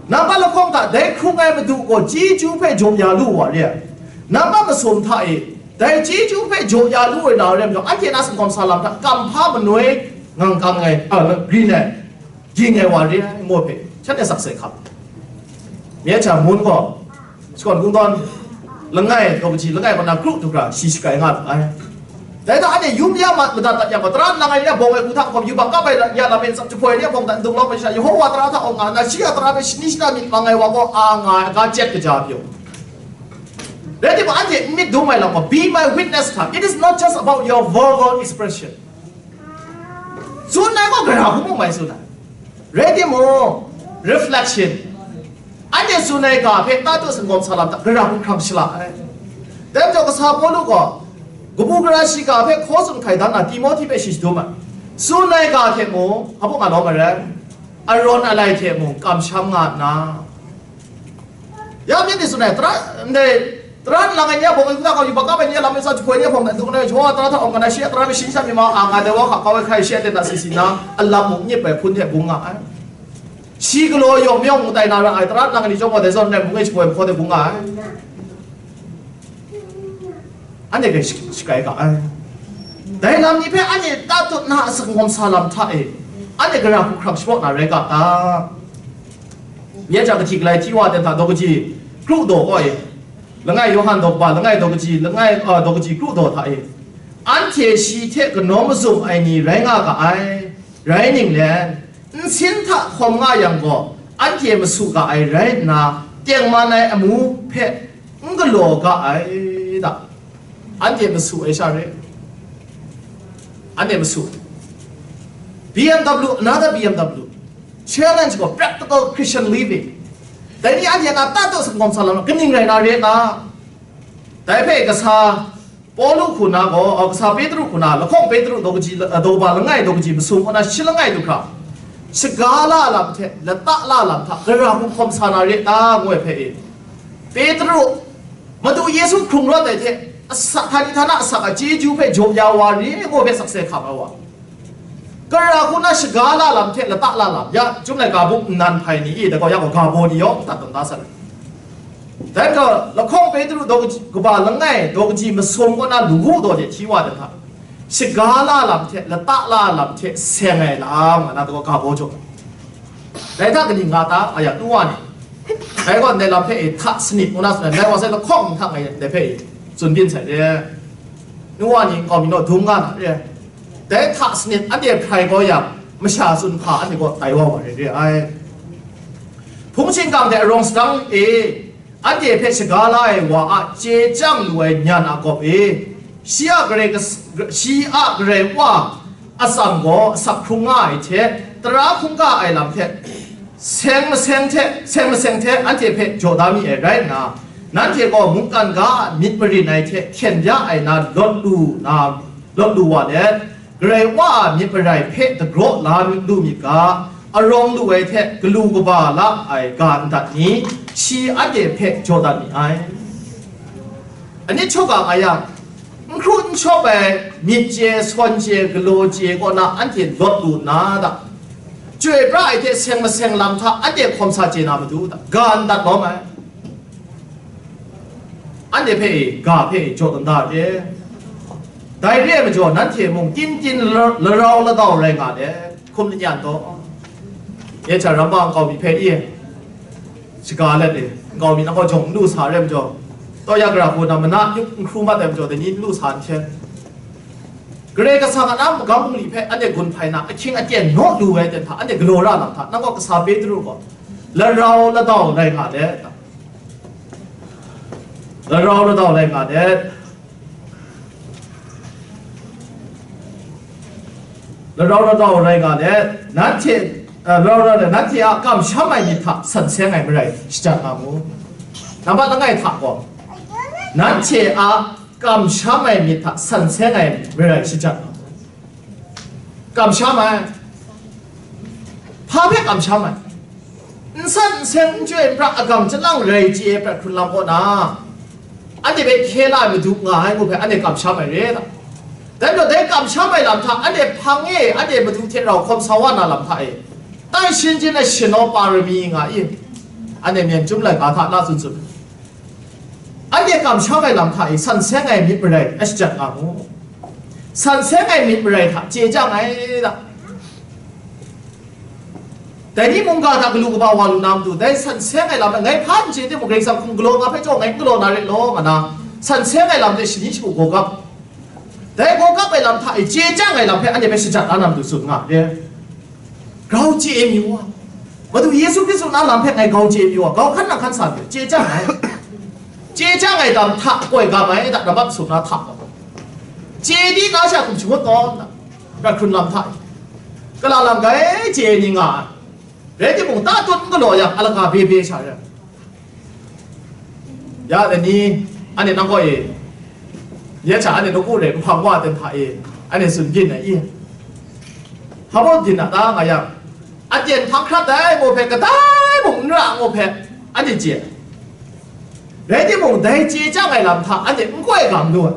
Nambat lahkawng hta, dai hkrung ai Madu gaw chyeju hpe jaw ya lu wa re ai. Nambat masum hta e, dai chyeju hpe jaw ya lu ai na rai majaw, anhte na singkawm sa lam hta kam hpa manoi ngang kam ai, a, grin ai, ging ai wa re ai ngu hpe, shanhte sakse hkap. Mi a hta mun gaw, shakawn kungdawn langai, daw kaji langai kaw na kru du hkra shi shakai nga lu ai. Dai hta anhte yum ya ma-, madat dat yang gaw, tara nlang ai ni a bawng ai hku hta hkawm, yubak kap ai ya lam e, jahpoi ai ni a bawng hta ndung lawm ai sha, Yehowa tara hta awng nga nna, shi a tara hpe shani shana myit mang ai wa gaw, a nga ai, ga chyet kaja pyi u. Rai timung, anhte n myit dum ai lam gaw, be my witness hta. It is not just about your verbal expression. Tsun ai gaw, gara hku mung mai tsun ai. Rai timung, reflection. Anhte tsun ai ga hpe tatu singawm sa lam hta, gara hku hkrang shala ai. Dai majaw, kasa Pawlu gaw, kabu gara shiga hpe hkaw tsun hkai dan na Timohti hpe shi shadum ai. Tsun ai ga hte mung, hpa nga lawm ai rai, arawn alai hte mung kamsham nga nna, ya myit ni tsun ai, tara, ndai, tara nlang ai ni a bawng ai hku hta hkawm, yubak kap ai ni a lam e, jahpoi ai ni a bawng hta ndung nna, Yehowa tara hta awng nga nna, shi a tara hpe shani shana myit mang nga ai wa hka kau ai hkrai, shi a ten hta si si nna, a lam mung nyip ai hpun hte bung nga ai. Shi galaw yawng mayawng tai na ra ai, tara nlang ai ni chyawm gaw, dai zawn rai mung e, jahpoi ai mahkaw hte bung nga ai. Anhte hpe sh-, shakai ga ai. Dai lam ni hpe anhte tatut na a singawm sa lam hta e, anhte gara hku hkrang shapraw na rai ga ta? Nye hta kahti galai hti wa ten hta daw kaji kru daw kaw e, langai Yawhan daw kaba langai daw kaji, langai, a, daw kaji kru daw hta e, anhte shi hte kanawn mazum ai ni rai nga ga ai. Rai ninglen, nsin hta hkawm nga yang gaw, anhte masu ga ai rai nna, tengman ai amu hpe n galaw ga ai da. Anhte masu ai sha re. Anhte masu. B M W, another B M W. Challenge gaw practical Christian living. Dai ni anhte na tatu singawm sa lam, kaning rai na re na? Dai hpe kasa Pawlu hku na gaw, a, kasa Petru hku na, lahkawng Petru daw kaji, a, daw ba langai daw kaji masum kaw na shi langai du hkra, shaga la lam hte lata la lam hta gara hku hkawm sa na re ta, ngu ai hpe e, Petru, Madu Yesu hkrung rawt ai hte, asa, htani htana asak a chyeju hpe jaw ya wa re, ngu hpe sakse hkam ai wa. Gara hku na shaga la lam hte lata la lam, ya, chyum laika buk nnan hpai ni i, da gaw, ya gaw, ga baw ni yawng tat tawn da sa ai. Dai gaw, lahkawng Petru daw kaji, kaba langai daw kaji masum kaw na lunggu daw de hti wa dan hta, shaga la lam hte lata la lam hte seng ai lam, nga na, da gaw, ga baw jaw. Dai hta kaning nga ta, a ya, nu wa ni. Dai gaw, ndai lam hpe e hta sanit ngu na tsun ai, ndai wa sai lahkawng hta ngai ndai hpe e tsun byin sai de. Nu wa ni nkau mi naw dum nga na re. Dai hta sanit anhte hprai kau yang, masha tsun hpa anhte gaw tai wa wa re re ai. Hpung shingkang hte arawng sadang e, anhte hpe shaga la ai wa a chye chyang lu ai nyan a gawp e, shi a Karai kas-, shi a Karai Wa a tsam gaw asak hkrung nga ai hte, tara hkungga ai lam hte, seng maseng hte, seng maseng hte anhte hpe jaw da mi ai rai nna, nanhte gaw mungkan ga a myit marin ai hte hkyen ya ai na lawt lu na, lawt lu wa let, Karai Wa a myit marai hpe dagraw la lu myit ga, arawng lu ai hte galu kaba la ai ga ndat ni, shi anhte hpe jaw dat mi ai. Anit hkawk a nga yang, n hkru n shawp ai myit chye, sawn chye, galaw chye kaw na anhte lawt lu nna da, chyoi pra ai hte seng maseng lam hta anhte hkawm sa chye na matu da, ga n dat lawm ai. Anhte hpe e, ga hpe e, jaw dan da re. Dai re ai majaw, nanhte mung tin tin la-, larau ladau rai nga let, hkum lanyan taw. Nye hta ramma nkau mi hpe i, shaga let e, nkau mi nang gaw jawng n lu sa re ai majaw, taw ya gara hku na mana n hkru mat ai majaw, dai ni n lu sa n hten. Karai Kasang a na magam bungli hpe anhte gun hpai na, ahkying aten naw lu ai ten hta, anhte galaw ra na hta, nang gaw kasa Petru gaw, larau ladau rai nga let, larau ladau rai nga let, larau ladau rai nga let, nanhte, eh, larau ladau let, nanhte a kamsham ai myit hta san seng ai marai shajat nga mu. Nambat langai hta gaw, nanhte a kamsham ai myit hta san seng ai marai shajat nga mu. Kamsham ai. Hpa hpe kamsham ai? N san n seng, n chyoi n pra, agam chyalang rai chye ai prat hkrun lam kaw na, anhte hpe hkye la ai Madu nga ai ngu hpe anhte kamsham ai re ta? Dai majaw, dai kamsham ai lam hta anhte hpang e, anhte Madu hte rau hkawm sa wa na lam hta e, tai shin jin ai shanaw para mi nga i, anhte myen chyum laika hta la tsun tsun. Anhte kamsham ai lam hta e san seng ai myit marai a shajat nga mu. San seng ai myit marai hta chye chyang ai da. Dai ni mungga hta galu kaba wa lu na matu, dai san seng ai lam e ngai hpa n chye timung, Karai Kasang hkum galaw nga hpe chyawm ngai n galaw na rit law, nga na, san seng ai lam hte shani shagu gaw gap. Dai gaw kap ai lam hta e chye chyang ai lam hpe anhte hpe shajat la na matu tsun nga re. Grau chye mi wa, Madu Yesu Hkristu na lam hpe ngai grau chye mi wa, grau hkan nang hkan sa mi, chye chyang ai, chye chyang ai lam hta koi ga mai da, nambat sum na hta gaw, chye di na sha hkum shangut tawn da, ga hkrun lam hta e, kala lam gai chye ni nga ai. Rai timung, ta tut n galaw yang, alaga bye bye sha re. Ya dai ni, anhte nang kaw e, ya cha anhte nawku re nhpang wa ten hta e, anhte tsun byin ai i? Hpa baw byin a ta nga yang, aten hpang hkrat ai ngu hpe, kadai mung n ra ngu hpe, anhte chye. Rai timung, dai chye chyang ai lam hta anhte n koi gam lu ai.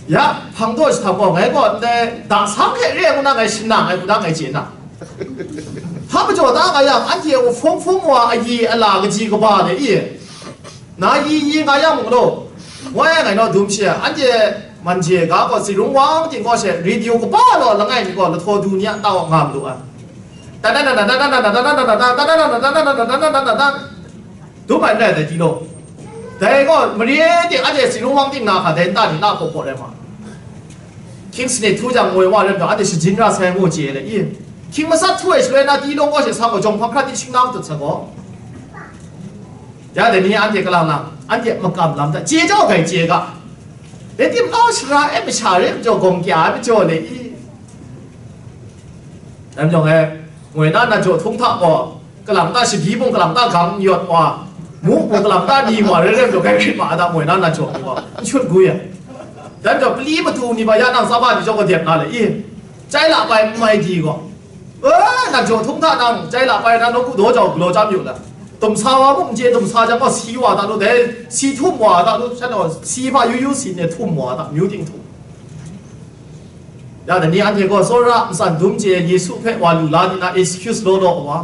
Ya, hpang daw jahtam gaw, ngai gaw ndai dasang hte re ai ngu na ngai shana ai, hku da ngai chye na. Hpa majaw da nga yang, anhte a hpung hpung wa, ayi ala kaji kaba de i, na yi yi nga yang mung law, woi ai ngai naw dum she, anhte man je ga gaw, tsi rung wang ting gaw she, radio kaba law langai mi gaw, lahtaw du ni a tau nga malu ai. Dum ai n rai dai, tilo. Dai gaw, mare ting, anhte tsi rung wang ting na hka, dai nta ni na hpaw hpaw rai ma. Hkying sanit htu jang ngoi wa rai nna, anhte shajin ra sai ngu chye le i? Hkying masat htu ai shaloi na, tilo gaw she sa gaw, jawng hpang hkra di shing na matut sa gaw. Ya dai ni anhte kalang lang, anhte makam lam hta chye jau gai chye ga. Dai tim kau shara e masha re majaw, gawng kya ai majaw le i? Dai majaw ngai, ngoi na na jaw htung hta gaw, kalang ta shagyi mung, kalang ta gang n yawt wa, mu mung, kalang ta ni wa, rai rai majaw, gai hkrit ma a ta, moi na na jaw ni gaw, n shut gwi ai. Dai majaw, pali matu ni ba ya nang tsaba ni jaw gadep na le i? Chyai la pai n mai di gaw, e, na jaw htung hta nang chyai la pai na, nawku daw jau galaw chyam yu la. Tumsa wa mung n chye, tumsa jang gaw si wa ta lu, dai si htum wa ta lu, shan gaw si hpa yu yu si ne htum wa ta, myu ting htum. Ya, dai ni anhte gaw tsawra ntsan dum chye, Yesu hpe wa lu la nna excuse law law wa.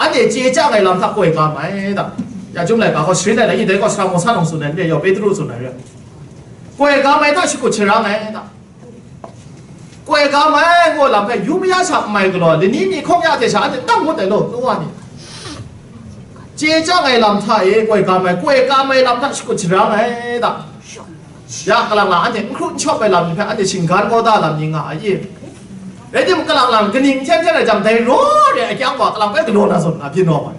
Anhte chye chyang ai lam hta koi ga mai da. Ya, Chyum laika gaw sharin ai lai, dai gaw Sara Mawsa nawng tsun ai n re, yawng Petru tsun ai re. Koi ga mai hta shakut sharang ai da. Koi ga mai gaw lam hpe yu maya sha n mai galaw, lani ni hkawng ya hte sha anhte tang ngut ai law, nu wa ni. Chye chyang ai lam hta e koi ga mai, koi ga mai lam hta shakut sharang ai da. Ya, kalang lang anhte n hkru n shawp ai lam ni hpe anhte shinggan kau da lam ni nga ai i? Rai timung, kalang lang kaning hten hten rai jang, dai raw re ai kyang wa kalang bai galaw na zawn na byin rawng ai.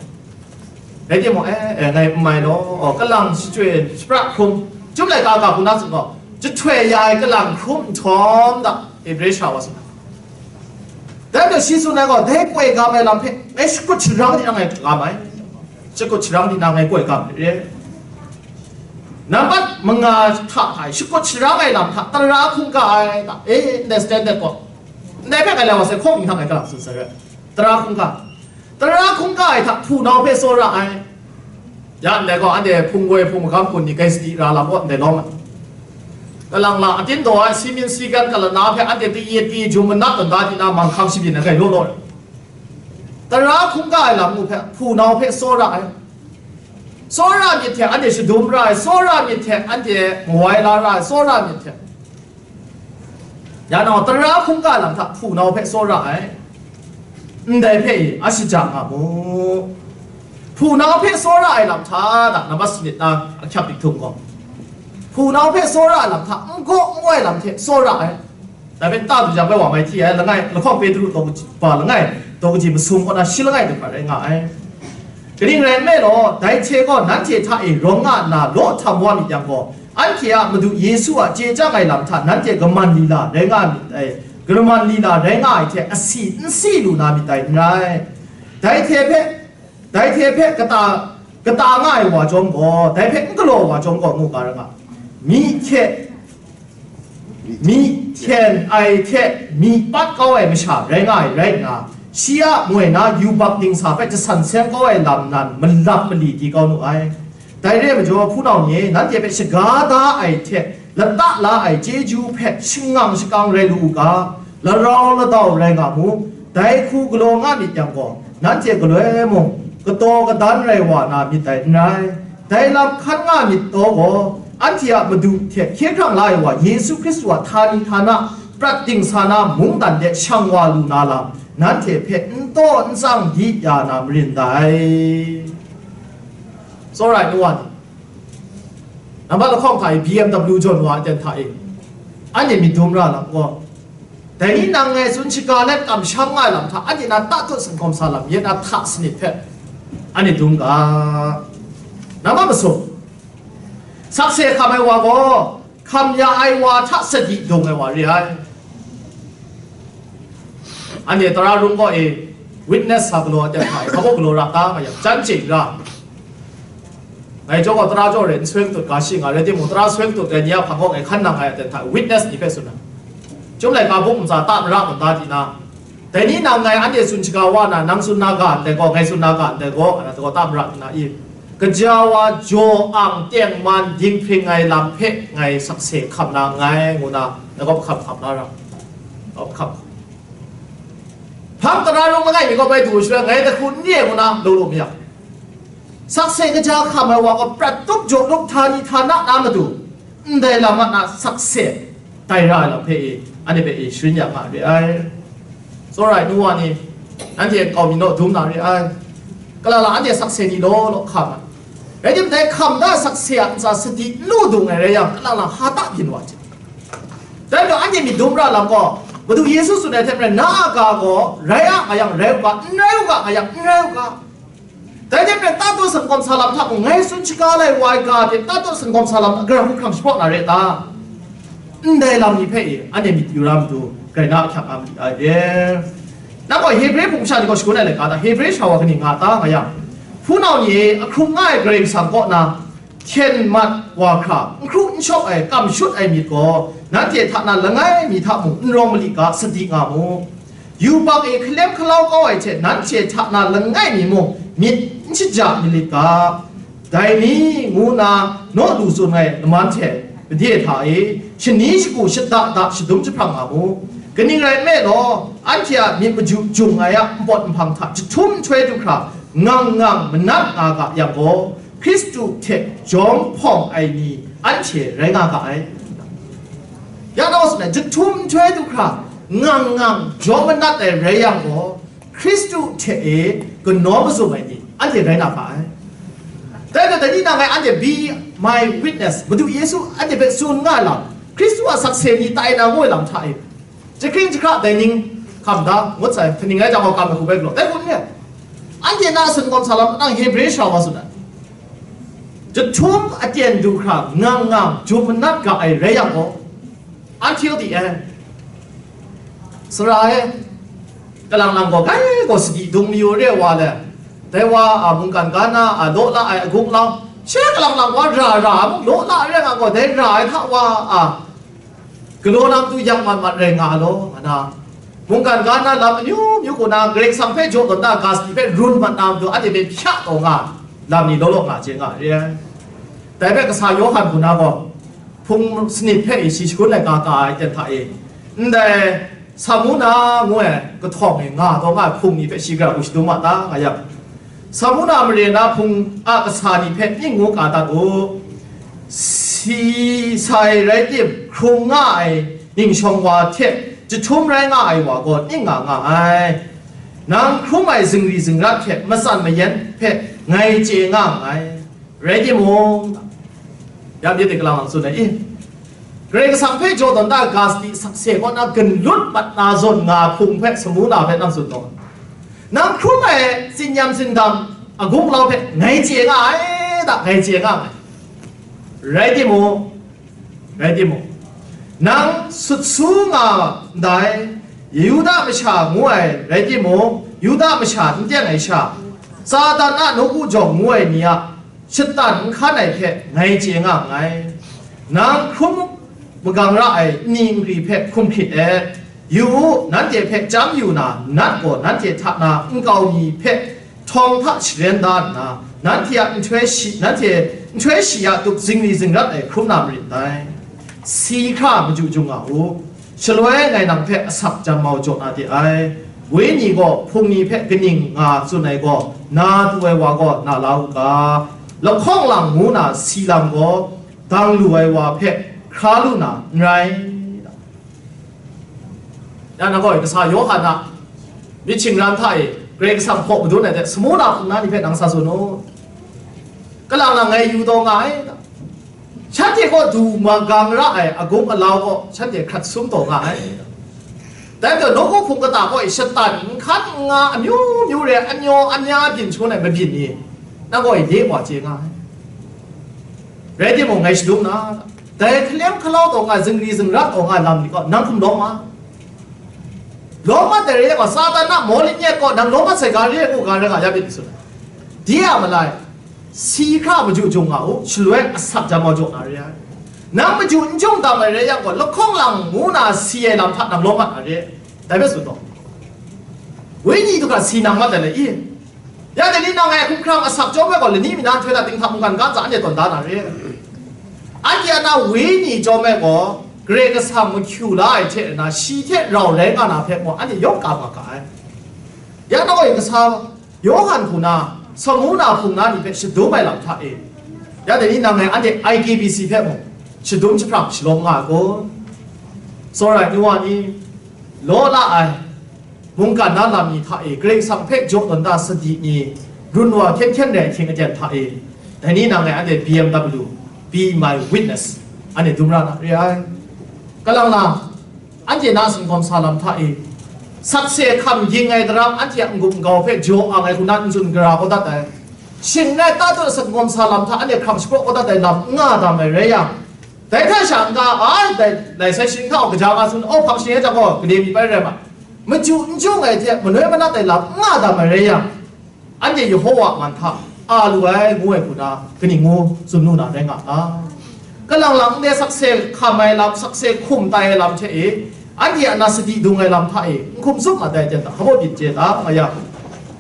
Rai timung, e, e, ngai n mai law, kalang shachyoi shapra hkrum, Chyum laika ga hku na tsun gaw, jahtoi ya ai kalang hkrum nhtawm da, Ebre sara wa tsun ai. Dai majaw shi tsun ai gaw, dai koi ga mai lam hpe ngai shakut sharang di na ngai ga mai, shakut sharang di na ngai koi ga mai re. Nambat manga hta hkai, shakut sharang ai lam hta tara hkungga ai hta, e, ndai standard gaw, ndai hpe ngai lai wa sai hkawng ni hta ngai kalang tsun sai re. Tara hkungga, tara hkungga ai hta hpunau hpe tsawra ai. Ya ndai gaw, anhte hpung woi hpung magam kun ni gai sadi ra lam gaw ndai lawm ai. Kalang lang atin daw ai, si min si gan kalana hpe anhte kayit kayit jum manat landa di na manghkang shabyin ai gai law law ai. Tara hkungga ai lam ngu hpe hpunau hpe tsawra ai. Tsawra myit hte anhte shadum ra ai, tsawra myit hte anhte mawai la ra ai, tsawra myit hte. Ya nau, tara hkungga lam hta hpunau hpe tsawra ai, ndai hpe i a shaja nga mu. Hpunau hpe tsawra ai lam hta na, nambat sanit na ahkyep dik htum gaw, hpunau hpe tsawra ai lam hta n gaw n wai lam hte tsawra ai. Dai hpe nta du jang bai wa mai hti ai langai, lahkawng Petru daw kaji, ba langai, daw kaji masum kaw na shi langai du hkra rai nga ai. Kaning rai nme law, dai hte gaw nanhte hta e rawng nga nna law htam wa myit yang gaw, anhte a Madu Yesu a chye chyang ai lam hta nanhte kaman lila rai nga myit dai, kaman lila rai nga ai hte asi n si lu na myit dai n rai. Dai hte hpe, dai hte hpe kata, kata nga ai wa chyawm gaw, dai hpe n galaw wa chyawm gaw, ngu ga ra nga. Myi hte, myi hten ai hte myi pat kau ai masha rai nga ai rai nna, shi a moi na yubak dingsa hpe jasan seng kau ai lam nan malap mali di kau nu ai. Dai re ai majaw, hpunau ni e, nanhte hpe shaga da ai hte lata la ai chyeju hpe shangang shakang rai lu u ga, larau ladau rai nga mu. Dai hku galaw nga myit yang gaw, nanhte galoi mung, kataw kadan rai wa na myit dai n rai. Dai lam hkan nga myit taw gaw, anhte a Madu hte hkye hkrang la ai wa Yesu Hkristu a htani htana prat dingsa na mungdan de shang wa lu na lam, nanhte hpe n taw n tsang di ya na marin dai. Tsawra ai nu wa ni, Nambat lahkawng hta e B M W jawn wa ai ten hta e, anhte myit dum ra lam gaw, dai ni nang ngai tsun shaga let kamsham nga ai lam hta, anhte na tatut singkawm sa lam, yet na hta sanit hpe anhte dum ga. Nambat masum, sakse hkam ai wa gaw, hkam ya ai wa hta sadi dung ai wa re ai. Anhte tara rung kaw e witness sa galaw ai ten hta e, hpa baw galaw ra ta nga yang, jan chye ra. Ngai jaw gaw tara jaw re, n soi katut ga shi nga, rai timung, tara soi katut ai ni a hpang gaw ngai hkan nang ai aten hta witness ni hpe tsun ai. Chyum laika buk ntsa ta mara munda di na, dai ni nang ngai anhte tsun shaga wa na, nang tsun na ga ndai gaw, ngai tsun na ga ndai gaw, nga na, ta gaw ta mara di na i, kaja wa jaw ang tengman dinghpring ai lam hpe ngai sakse hkam na nngai, ngu na, ngai gaw hkam hkam la ra, hkam hkam. Hpang tara rung langai mi gaw bai du shaloi, ngai dahku n re ai ngu na, law law mayang. Sakse kaja hkam ai wa gaw prat tup jaw tup, htani htana na matu, ndai lam a na sakse tai ra ai lam hpe e, anhte hpe e sharin ya nga re ai. Tsawra ai nu wa ni, nanhte nkau mi naw dum na re ai. Kalang lang anhte sakse ni law law hkam ai. Rai timung, dai hkam da sakse a ntsa sadi n lu dung ai rai yang, kalang lang ha ta byin wa hte. Dai majaw, anhte myit dum ra lam gaw, Madu Yesu tsun ai hte maren, na a ga gaw rai a nga yang rai u ga, n rai u ga nga yang n rai u ga. Dai hte maren, tatut singkawm sa lam hta mung, ngai tsun shaga lai wa ai ga hte tatut singkawm sa lam hta gara hku hkrang shapraw na re ta? Ndai lam ni hpe e, anhte myit yu ra matu, grai na ahkyak nga mali ai e. Nang gaw Hebre hpung sha ni gaw shagun ai laika hta, Hebre sha wa kaning nga ta nga yang, hpunau ni e, ahkrung nga ai Karai Kasang kaw na hten mat wa hkra, n hkru n shawk ai, kam shut ai myit gaw, nanhte hta na langai mi hta mung n rawng malit ga, sadi nga mu. Yubak e hkalem hkalau kau ai hte nanhte hta na langai mi mung myit n shaja malit ga. Dai ni, ngu na, naw lu tsun ai laman hte made hta e, shani shagu shada da shadum jahprang nga mu. Kaning rai nme law, anhte a myit maju jung ai a npawt nhpang hta jahtum nhtoi du hkra ngang ngang manat nga ga yang gaw, Hkristu hte jawm hpawng ai ni anhte rai nga ga ai. Ya naw tsun ai, jahtum nhtoi du hkra ngang ngang jawm manat ai rai yang gaw, Hkristu hte e kanaw mazum ai ni anhte rai na ga ai. Dai gaw, dai ni na ngai anhte be my witness, Madu Yesu anhte hpe tsun nga ai lam, Hkristu a sakse ni tai na ngu ai lam hta e, jahkring jahkra dai ning hkam da, ngut sai, hkaning rai jang gaw kam ai hku bai galaw, dai hku n re. Anhte na singkawm sa lam nang Hebre sha wa tsun ai. Jahtum aten du hkra ngang ngang jum manat ga ai rai yang gaw, until the end. Sara e, kalang lang gaw, kai gaw sadi dung mayu re wa le, dai wa a mungkan ga na a law la ai agung lau, she kalang lang wa ra ra a mung law la re nga gaw, dai ra ai hta wa a galaw na matu yang mat mat rai nga law, nga na, mungkan ga na lam amyu myu kaw na, Karai Kasang hpe jaw tawn da ga sadi hpe run mat na matu, anhte hpe hpya taw nga lam ni law law nga chye nga re ai. Dai hpe kasa Yawhan hku na gaw, hpung sanit hpe e shi shagun ai ga ka ai ten hta e, ndai Samuna ngu ai kahtawng e nga taw nga ai hpung ni hpe shi gara hku shadum ma ta nga yang, Samuna mare na hpung a kasa ni hpe ning ngu ka dat u. Si sai rai tim, hkrung nga ai ning shawng wa hte jahtum rai nga ai wa gaw ning nga nga ai. Nang hkrum ai zingri zingrat hte matsan mayan hpe ngai chye nga nngai. Rai timung, ya myit de kalang lang tsun ai i? Karai Kasang hpe jaw tawn da ga sadi sakse kaw na ganlut mat na zawn nga hpung hpe Samuna hpe nang tsun taw. Nang hkrum ai tsinyam tsindam agung lau hpe ngai chye nga ai da, ngai chye nga ai. Rai timung, rai timung, nang sut su nga ndai, Yuda masha ngu ai rai timung, Yuda masha n teng ai sha, Satan a nawku jawng ngu ai ni a shatan n hkan ai hpe ngai chye nga nngai. Nang hkrum magang ra ai nni nkri hpe hkum hkrit et. Yu u, nanhte hpe chyam yu na, nat gaw nanhte hta na nkau mi hpe htawng hta sharen da nna, nanhte a nhtoi shi, nanhte nhtoi shi a tup zingri zingrat ai hkrum na marit dai. Si hkra maju jung nga u. Shaloi ngai nang hpe asak jan mau jaw na de ai. Wenyi gaw hpung ni hpe kaning nga tsun ai gaw, na du ai wa gaw na la u ga, lahkawng lang ngu na si lam gaw, dang lu ai wa hpe hkra lu na n rai. Ya na gaw, kasa Yawhan a myit shingran hta e Karai Kasang hpaw madun ai hte, Samuna hpung na ni hpe nang sa tsun u. Kalang lang ngai yu taw nga ai. Shanhte kaw du ma gang ra ai agung alau kaw shanhte hkrat sum taw nga ai. Dai majaw, nawku hpung kata kaw e shatan nhkan n nga amyu myu re, anyaw anya byin shangun ai mabyin ni, nang kaw e de wa chye nga ai. Rai timung, ngai shadum na, dai hkalem hkalau taw nga, zingri zingrat taw nga lam ni kaw nang hkum lawm ma. Lawm mat dai re ai gaw, Satan a mawlit nyet kaw nang lawm mat sai ga re ai, ngu ga rai nga ya myit ni sun ai. De a malai, si hkra maju jung nga u, shaloi asak jam wa jaw na re ai. Nang maju n jung dam ai rai yang gaw, lahkawng lang ngu na si ai lam hta nang lawm mat na re ai. Dai hpe tsun taw, wenyi du hkra si nang mat ai le i? Ya dai ni nang ngai hkumhkrang asak chyawm ai gaw, lani mi na nhtoi na dinghta mungkan ga ntsa anhte tawn da na re. Anhte a na wenyi chyawm ai gaw, Karai Kasang mahkyu la ai hte na, shi hte rau rai nga na hpe mung, anhte yawng ka nga ga ai. Ya nang gaw kasa, Yawhan hku na, samu na hpung na ni hpe shadum ai lam hta e, ya dai ni nang ngai anhte I K B C hpe mung, shadum jahprang shalawm nga ai kun? Tsawra ai nu wa ni, law la ai, mungkan na lam ni hta e Karai Kasang hpe jaw tawn da sadi ni, run wa hkyen hkyen rai ahkying aten hta e, dai ni nang ngai anhte B M W, Be My Witness, anhte dum ra na re ai. Kalang lang, anhte na singkawm sa lam hta e, sakse hkam ging ai daram anhte a n-gup n-gau hpe jaw ang ai hku na n tsun gara kau dat ai. Shing rai ta tut singkawm sa lam hta anhte hkrang shapraw kau dat ai lam n nga dam ai rai yang, dai hta sha n-ga, ai, dai, dai sai shing hta gaw kaja nga sun, aw, hpang shing ai jang gaw, gade mi pai rai ma, maju n jung ai hte manoi manat ai lam n nga dam ai rai yang, anhte Yehowa a man hta a lu ai, ngu ai hku na, kaning ngu tsun lu na rai nga ta? Kalang lang ndai sakse hkam ai lam, sakse hkum tai ai lam hte e, anhte a na sadi dung ai lam hta e, n hkum zup mat ai ten hta, hpa byin chye ta nga yang,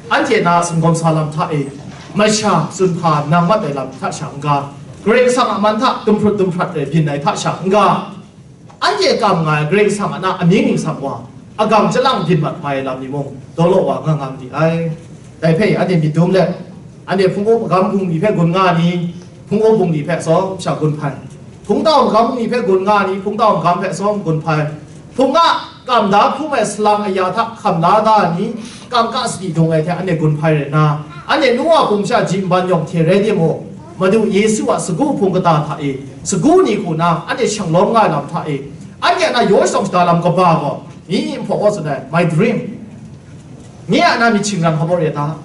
anhte na singkawm sa lam hta e, masha tsun hpa nang mat ai lam hta sha n-ga, Karai Kasang a man hta gumhprut gumhprat ai byin ai hta sha n-ga, anhte kam nga ai Karai Kasang a na amying ningsang wa, agam chyalang byin mat hpa ai lam ni mung, daw law wa nga nga ma di ai. Dai hpe anhte myit dum let, anhte hpung up magam bungli hpe gun nga ni, hpung up bungli hpe tsawm sha gun hpai. Hpungtau magam bungli hpe gun nga ni, hpungtau magam hpe tsawm gun hpai. Hpung a kam da hkrum ai salang aya hta hkam la da ni, kam ka sadi dung ai hte anhte gun hpai rai nna, anhte nu wa hpung sha ji nban yawng hte rai timung, Madu Yesu a sagu hpung kata hta e, sagu ni hku na anhte shang lawm nga ai lam hta e, anhte a na yaw shadawn shada lam kaba gaw, mi hpaw kaw tsun ai, my dream. Nye a na myit shingran hpa baw re ta?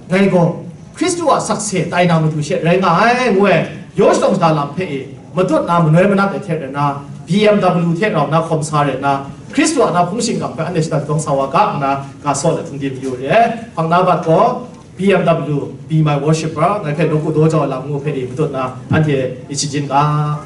Ngai gaw Hkristu a sakse tai na matu she rai nga ai, ngu ai, yaw shadawn shada lam hpe e, matut na manoi manat ai hte rai nna, B M W hte rau na hkawm sa rai nna, Hkristu a na hpung shingkang hpe anhte shada jahpawng sa wa ga nna, ga saw let htung di mayu re ai. Hpang na bat gaw, B M W, Be My Worshipper, ngai hpe nawku daw jau ai lam ngu hpe e matut na, anhte myit shajin ga.